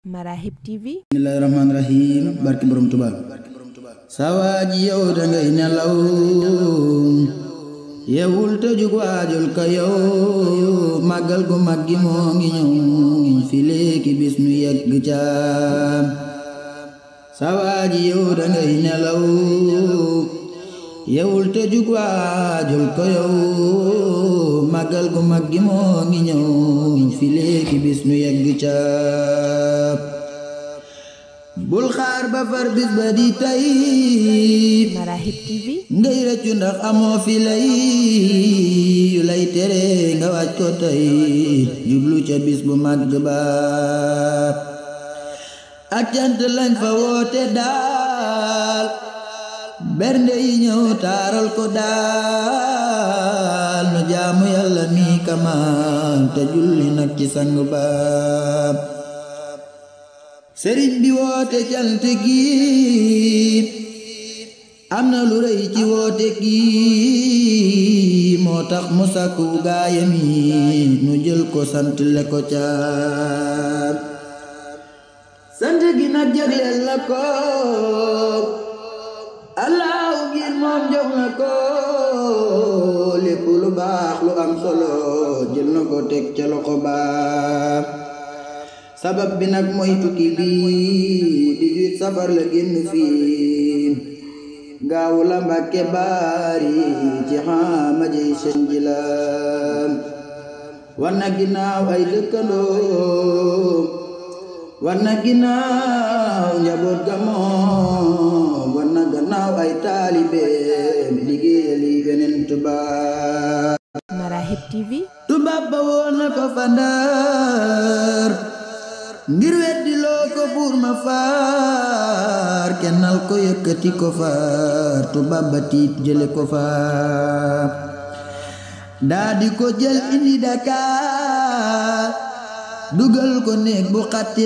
Marahib TV. Bismillahirrahmanirrahim. Barke borom Tuubaa. Sawaaji yow dangay nelaw yewul te jug waajul ka yow màggal gu mag gi moo ngi ñëw fi léegi bis nu yegg ca sawaaji yow dangay nelaw yewul te jug waajul ka yow màggal gu mag gi moo ngi ñëw fi léegi bis nu yegg ca bul xaar ba far bis ba di tay Marahib TV. ngay rëccu ndax amoo fi lay yu lay tere nga wàcc ko tey jublu ca bis bu màgg ba ak cant lañ fa woote daal bernde yi ñëw taaral ko daal nu jaamu yàlla mi kamal te julli nag ci sang ba sëriñ bi woote cant gi am na lu rëy ci woote gi moo tax mu sàkku gaayam yi nu jël ko sant le ko ca sant gi nag jagleel la ko Allahu ngir moom jox na ko lépp lu baax lu am solo jël na ko teg ca loxo ba sabab bi nag mooy tukki bi 18 safar la génn fii gaawu la Mbàkke baari ci xaama jey seen ji la war na ginnaaw ay dëkkandoo war na ginnaaw njaboot ga moom war na gannaaw ay taalibe liggéeyali Yonent ba Marahib TV. tubaab ba woon na ko fa Ndar ngir weddi loo ko buur ma faar kennal ko yëkkati ko faar tubaab ba tiit jële ko faar daa di ko jël indi Dakar dugal ko néeg bu xatti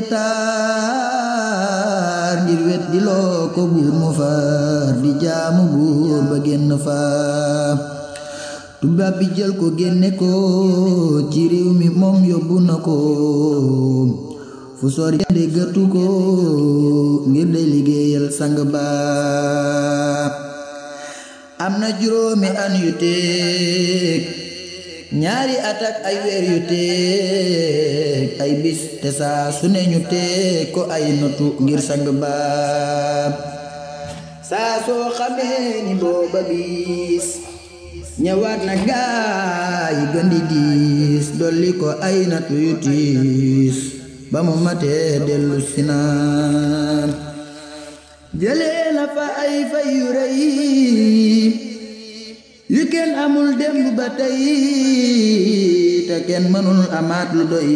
taar ngir weddi loo ko buur mu faar di jaamu buur ba génn faar tubaab bi jël ko génne ko ci réew mi moom yóbbu na ko fu sori déggatu ko ngir day liggéeyal sang ba am na juróomi an yu teeg ñaari at ak ay weer yu teeg ay bis te saa su ne ñu teeg ko ay notu ngir sang ba saa soo xamee ni booba bis ñëwaat na gaay gën di diis dolli ko ay natu yu tiis ba mu matee dellu sinaan jëlee na fa ay fay yu rëy yu kenn amul démb ba tey te kenn mënul amaat lu doy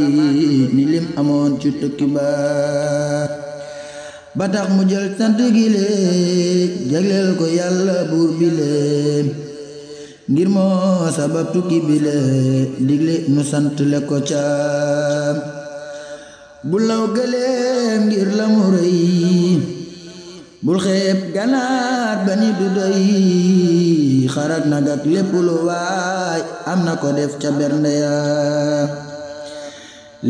ni lim amoon ci tukki ba tax mu jël sant gi lee jagleel ko yàlla buur bi lee ngir moo sabab tukki bi lee digle nu sant le ko ca bul naw gëléem ngir la mu rëy bul xeeb ganaar ba ni du doy xarak nag ak lépp lu waay am na ko def ca bernde ya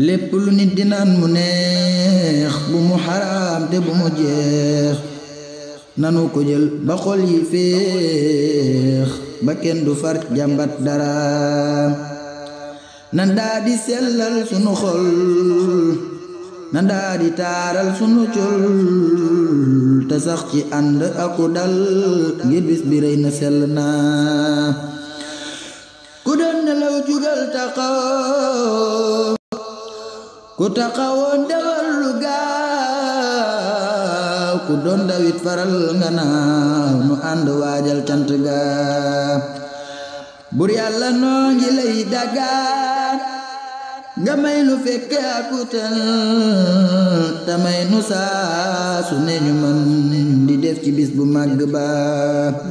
lépp lu nit di naan mu neex bu mu xaraam te bu mu jeex nanu ko jël ba xol yi féex ba kenn du far jàmbat dara nan daa di sellal sunu xol nan daa di taaral sunu col te sax ci ànd aku dal ngir bis bi rëy na sell na ku doon nelaw jugal taxaw ku taxawoon dawal lu gaaw ku doon dawit faral nga naaw nu ànd waajal cant ga bur yàlla noo ngi lay dagaan nga may nu fekke akutal te may nu saa su ne ñu man di def ci bis bu màgg ba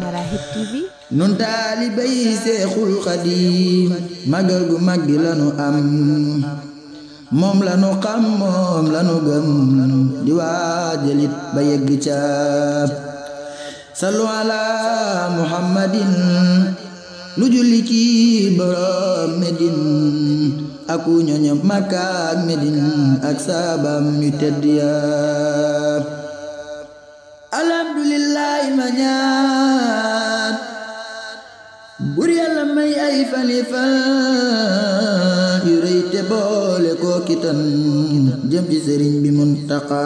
Marahib TV. nun taalibe yi Seexul Xadiim màggal gu màgg lanu am moom lanu xam moom lanu gëm di waajalit ba yegg ca sallu ala muhammadin lu julli ci borom medin aku ñoñam Makka ak Medin ak saabam yu tedd ya alhamdulillahi ma ñaan bur Yàlla may ay falifal yu rëy te boole koo kitan jëm ci Sëriñ bi Muntaxa